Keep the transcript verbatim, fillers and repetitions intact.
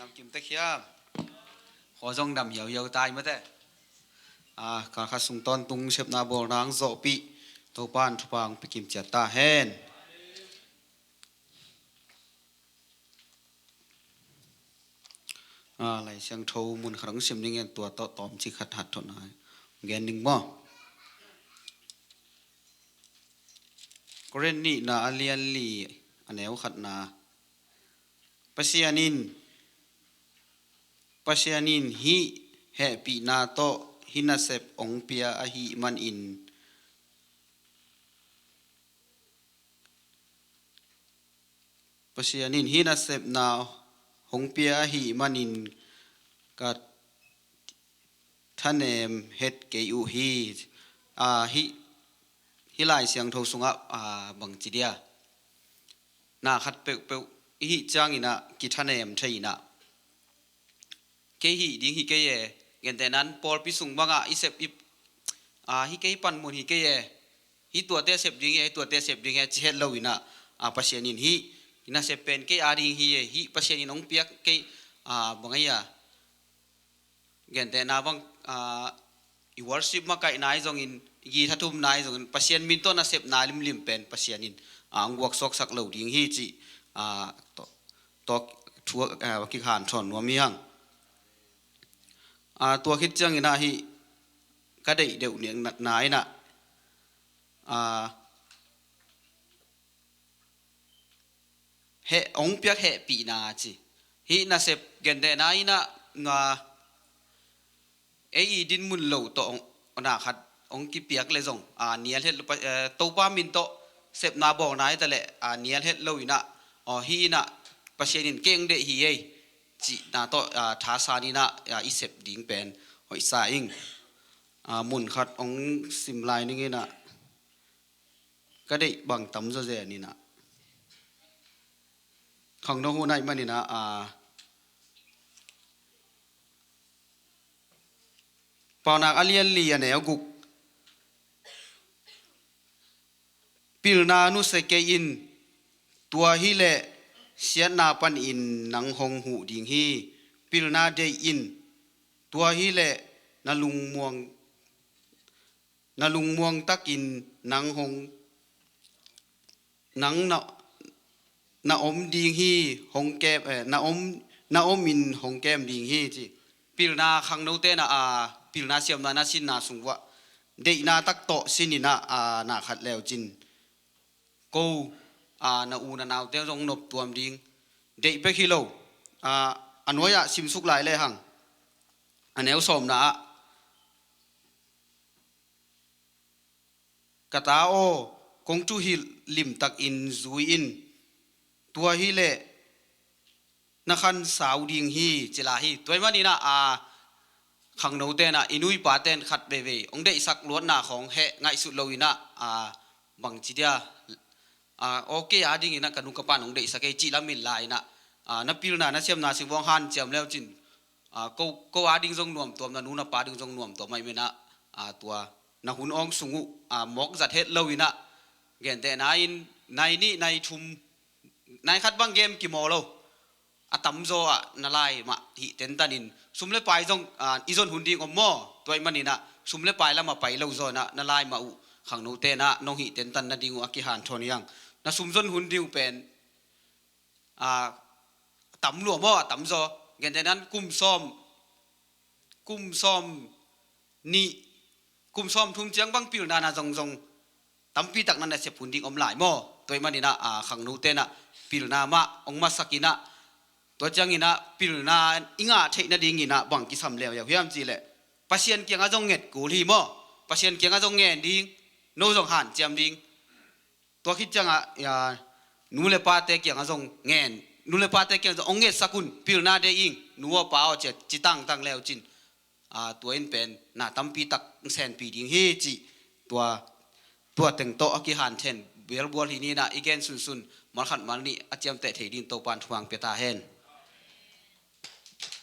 Nam kim tek hiam? Khuazong nam hiauhiau tai mate. A, kalkhat sung tawntung sepna bawlna ang zawhpih Topan thupha ang pikim ciat ta hen. A, Lai Siangtho mun khat ang sim ning en, tua tawh tawmcik khat hat thawhna gen ning maw? Korin nihna a lian li a neu khatna. Pasian in, Pasian in hih hehpihna tawh hih nasep hong pia ahih manin, Pasian in hih nasepna hong pia ahih manin ka thanem het kei uh hi. A, hih, hih Lai Siangtho sungah, a, bangci dia, na khat peuhpeuh i hih cianginah kithanem thei inah, kei hih ding hi kei e, gentehna in pawlpi sung bangah i sep i, a, hi kei, panmun hi kei e, hih tuate sep ding hi e, hih tuate sep ding hi e ci het lo inah, a, Pasian in hih nasep pen kei a ding hi e, hih Pasian in hong piak kei, a, bang ei a, gentehna bang, a, i worship makaihna ahi zongin, i githa thumna ahi zongin, Pasian min tawh nasepna limlim pen Pasian in, a, hong guaksuaksak lo ding hi cih, a, tawh, tawh thu, a, kik hanthawn nuam hi hang. A, tua khit cianginah hih ka deih deuh ning na, na inah, a, heh, hong piak hehpihna ci. Hih nasep gentehna inah, a, ei i dinmun lo tawh hong, na khat hong kipiak le zong, a, nial het lo, pa, eh, Topa min tawh sepna bawlna hi ta leh, a, nial het lo inah, aw, hih inah Pasian in kei hong deih hi ei cihna tawh, a, thasan inah, a, i sep ding pen hoihsa ing. A, mun khat hong sim lai ning inah, ka deih bang tamzaw zen inah, khangno hun ahih maninah, a, Paunak a lian li a neu guk. Pilna nusia kei in, tua hileh siatna panin nang hong huh ding hi. Pilna deih in, tua hileh na lungmuang, na lungmuang takin nang hong, nang na, na om ding hi, hong kem, eh, na om, na om in hong kem ding hi ci. Pilna khangnote na, a, pilna siamna na sinna sung uah deihna tak tawh sin inah, a, na khat leu cin ko, a, na u na naute zong noptuam ding. Deih bek hi lo, a, a nuai-ah simsuk lai lehang, a neu sawmna ah, ka ta aw, kong thuhilh limtakin zui in, tua hileh na khansau ding hi, ci lai hi. Tua ahih maninah, a, khangnote na, i nu i pate in khat veivei hong deihsak luatna khawng heh ngaihsut lo inah, a, bangci dia, a, aw, kei a dinginah ka nu ka pan hong deihsak ei cih lamin lai inah, a, na pilna na siamna sung uah hong hanciam leu cin, a, ko, ko a ding zong nuamtuam, na nu na pa ding zong nuamtuam ahih maninah, a, tua na hun awng sung uh, a, mawk zat het lo inah, gentehna in nai nih, nai thum, nai khat bang gem kimawl lo. A tamzaw ah na lai mah hih tentan in sum le pai zong, a, i zon hun ding om maw? Tua ahih maninah sum le pai lamah pai lo zaw inah na lai mah uh khangnote na nong hih tentan nading uh a kihanthawn hi hang. Na sum zon hun ding uh pen, a, tam lua maw, a tamzaw? Gentehna in kum sawm, kum sawm nih, kum sawm thum ciang bang pilna na zongzong tampi tak na nasep hun ding om lai maw? Tua ahih maninah, a, khangnote na pilna mah hong masak inah, tua cianginah pilna i ngah theih nadinginah bang kisam leuleu hiam cihleh, Pasian kiangah zong nget kul hi maw? Pasian kiangah zong ngen ding, no zong hanciam ding. Tua khit ciangah, a, nu le pate kiangah zong ngen, nu le pate kiangah zong hong ngetsak un, pilna deih ing, nu aw pa aw, ci, ci tangtang leu cin, a, tua in pen na tampi tak hong senpi ding hi cih, tua, tua teng tawh a kihanthen belbual hi ninah, i gen sunsun malkhat malnih a ciamteh thei ding Topan thu hong pia ta hen.